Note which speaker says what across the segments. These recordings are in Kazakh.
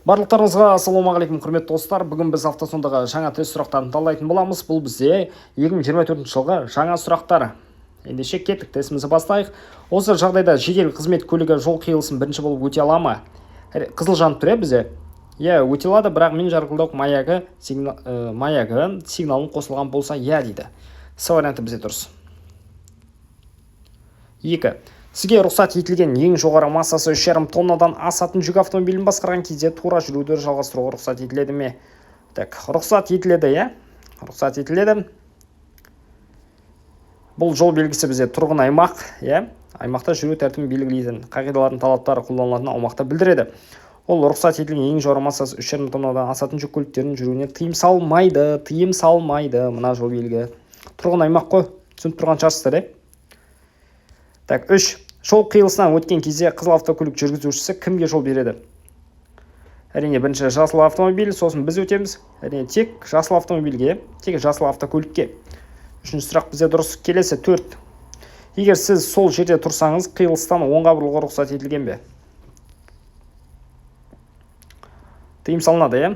Speaker 1: Барлықтарыңызға ассалаумағалейкум, құрметті достар. Бүгін біз автосондағы жаңа тест сұрақтарын талдайтын боламыз. Бұл бізде 2024 жылғы жаңа сұрақтар. Ендеше кеттік, тестімізді бастайық. Осы жағдайда жедел қызмет көлігі жол қиылысын бірінші болып өте ала ма? Қызыл жанып тұр, бізде. Иә, өте алады, бірақ мен жарқылдауық маягы, маягы сигналын қосылған болса, иә дейді. С варианты бізде дұрыс. 2. Сізге рұқсат етілген ең жоғары массасы 3,5 тоннадан асатын жүк автомобилін басқарған кезде тура жүруді жалғастыруға рұқсат етіледі ме? Так, рұқсат етіледі, иә? Рұқсат етіледі. Бұл жол белгісі бізде тұрғын аймақ, иә? Аймақта жүру тәртібін белгілейтін қағидалардың талаптары қолданылатын аумақты білдіреді. Ол рұқсат етілген ең жоғары массасы 3,5 тоннадан асатын жүк көліктерінің жүруіне тыйым салмайды, тыйым салмайды. Мына жол белгі. Тұрғын аймақ қой, түсініп тұрған шығарсыздар, иә? Так, 3. Жол қиылысынан өткен кезде қызыл автокөлік жүргізушісі кімге жол береді? Әрине, бірінші жасыл автомобиль, сосын біз өтеміз. Әрине, тек жасыл автомобильге, тек жасыл автокөлікке. Үшінші сұрақ бізде дұрыс. Келесі 4. Егер сіз сол жерде тұрсаңыз, қиылыстан оңға бұрылуға рұқсат етілген бе? Тыйым салынады, иә?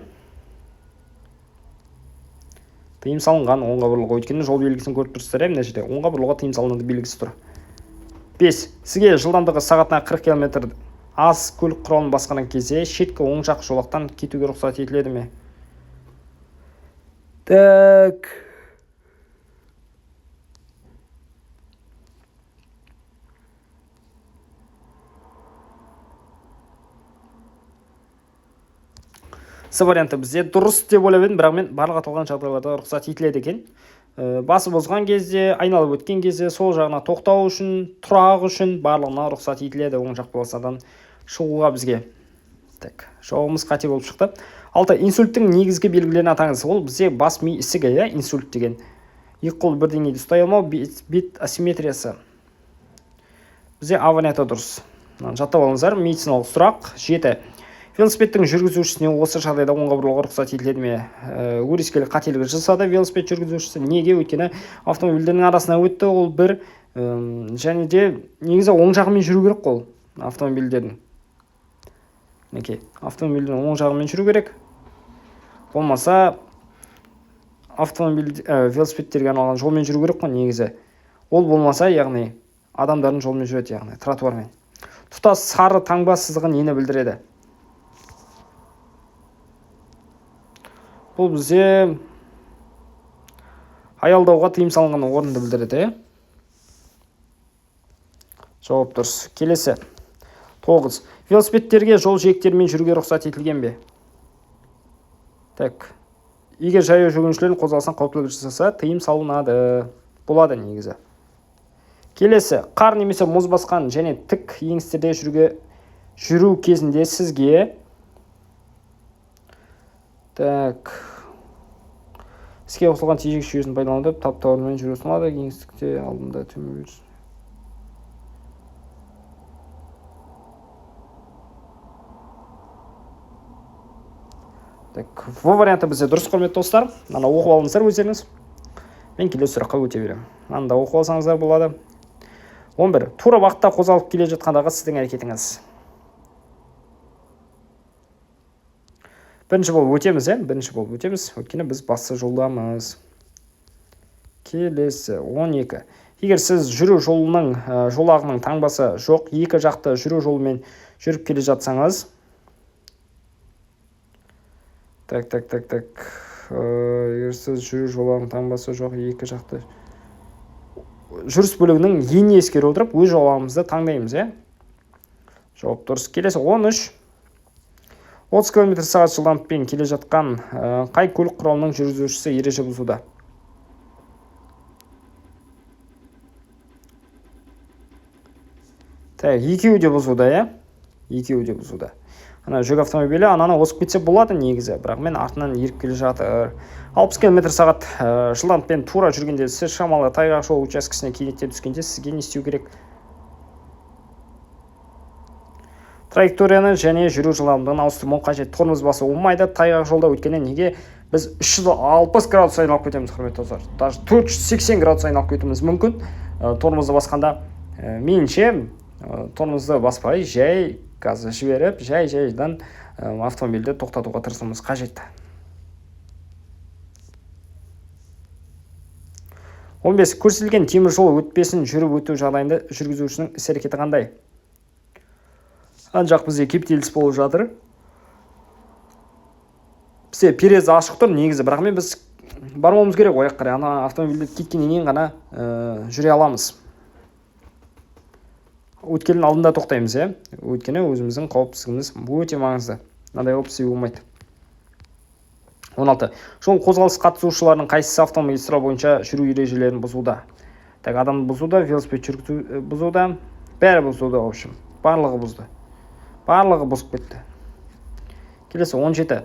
Speaker 1: Тыйым салынған оңға бұрылуға, өйткені жол белгісін көріп тұрсыздар, иә, мына жерде оңға бұрылуға тыйым салынады белгісі тұр. 5. Сізге жылдамдығы сағатына 40 километр аз көлік құралын басқарған кезде шеткі оң жақ жолақтан кетуге рұқсат етіледі ме? Так. С варианты бізде дұрыс деп ойлап едім, бірақ мен барлық аталған жағдайларда рұқсат етіледі екен. Басып озған кезде, айналып өткен кезде, сол жағына тоқтау үшін, тұрақ үшін барлығына рұқсат етіледі оң жақ полосадан шығуға бізге. Так, жауабымыз қате болып шықты. 6. Инсульттің негізгі белгілерін атаңыз. Ол бізде бас ми ісігі, иә, инсульт деген. Екі қол бір деңгейде ұстай алмау, бет асимметриясы. Бізде А варианты дұрыс. Мынаны жаттап алыңыздар. Медициналық сұрақ. 7. Велосипедтің жүргізушісіне осы жағдайда оңға бұрылуға рұқсат етіледі ме? Өрескел қателік жасады велосипед жүргізушісі. Неге? Өйткені автомобильдердің арасына өтті ол бір. Және де негізі оң жағымен жүру керек қой автомобильдердің. Мінекей, автомобильдің оң жағымен жүру керек. Болмаса автомобиль, велосипедтерге арналған жолмен жүру керек қой негізі. Ол болмаса, яғни адамдардың жолымен жүреді, яғни тротуармен. Тұтас сары таңба сызығы нені білдіреді? Бұл бізде аялдауға тыйым салынған орынды білдіреді, иә? Жауап дұрыс. Келесі. 9. Велосипедтерге жол жиектерімен жүруге рұқсат етілген бе? Так. Егер жаяу жүргіншілердің қозғалысына қауіптілік жасаса, тыйым салынады. Болады негізі. Келесі. Қар немесе мұз басқан және тік еңістерде жүру кезінде сізге так іске қосылған тежегіш жүйесін пайдаланып таптаурынмен жүру ұсынылады. Кеңістікте алдында төмен. Так, В варианты бізде дұрыс, құрметті достар. Мынаны оқып алыңыздар өздеріңіз. Мен келесі сұраққа өте беремін. Мынаны да оқып алсаңыздар болады. 11. Тура бағытта қозғалып келе жатқандағы сіздің әрекетіңіз. Бірінші болып өтеміз, ә? Бірінші болып өтеміз. Өйткені біз басты жолдамыз. Келесі 12. Егер сіз жүру жолының, жолағының таңбасы жоқ, екі жақты жүру жолымен жүріп келе жатсаңыз. Так, так, так, так. Егер сіз жүру жолағының таңбасы жоқ, екі жақты жүріс бөлігінің енін ескере отырып, өз жолағымызды таңдаймыз, иә? Жауап дұрыс. Келесі 13. 30 километр сағат жылдамдықпен келе жатқан қай көлік құралының жүргізушісі ереже бұзуда? Так, екеуі де бұзуда, иә? Екеуі де бұзуда. Ана жүк автомобилі ананы озып кетсе болады негізі, бірақ мен артынан еріп келе жатыр. 60 километр сағат жылдамдықпен тура жүргенде сіз шамалы тайғақ жол учаскесіне кенеттен түскенде сізге не істеу керек? Траекторияны және жүру жылдамдығын ауыстырмау қажет. Тормоз басу болмайды тайғақ жолда, өйткені неге біз 360 градус айналып кетеміз, құрметті достар. Даже 480 градус айналып кетуіміз мүмкін. Тормозды басқанда, меніңше, тормозды баспай, жай газды жіберіп, жай-жайдан Автомобильді тоқтатуға тырысуымыз қажет. 15. Көрсетілген темір жол өтпесін жүріп өту жағдайында жүргізушінің іс әрекеті қандай? Ана жақ бізде кептеліс болып жатыр, бізде терезе ашық тұр негізі, бірақ мен біз бармауымыз керек ол жаққа қарай. Ана автомобильді кеткеннен кейін ғана жүре аламыз. Өткелдің алдында тоқтаймыз, иә, өйткені өзіміздің қауіпсіздігіміз өте маңызды, мынандай қылып істеуге болмайды. 16. Жол қозғалыс қатысушыларының қайсысы автомагистраль бойынша жүру ережелерін бұзуда? Так, адам бұзуда, велосипед жүргізу бұзуда, бәрі бұзуда, в общем, барлығы бұзды, барлығы бұзып кетті. Келесі, 17.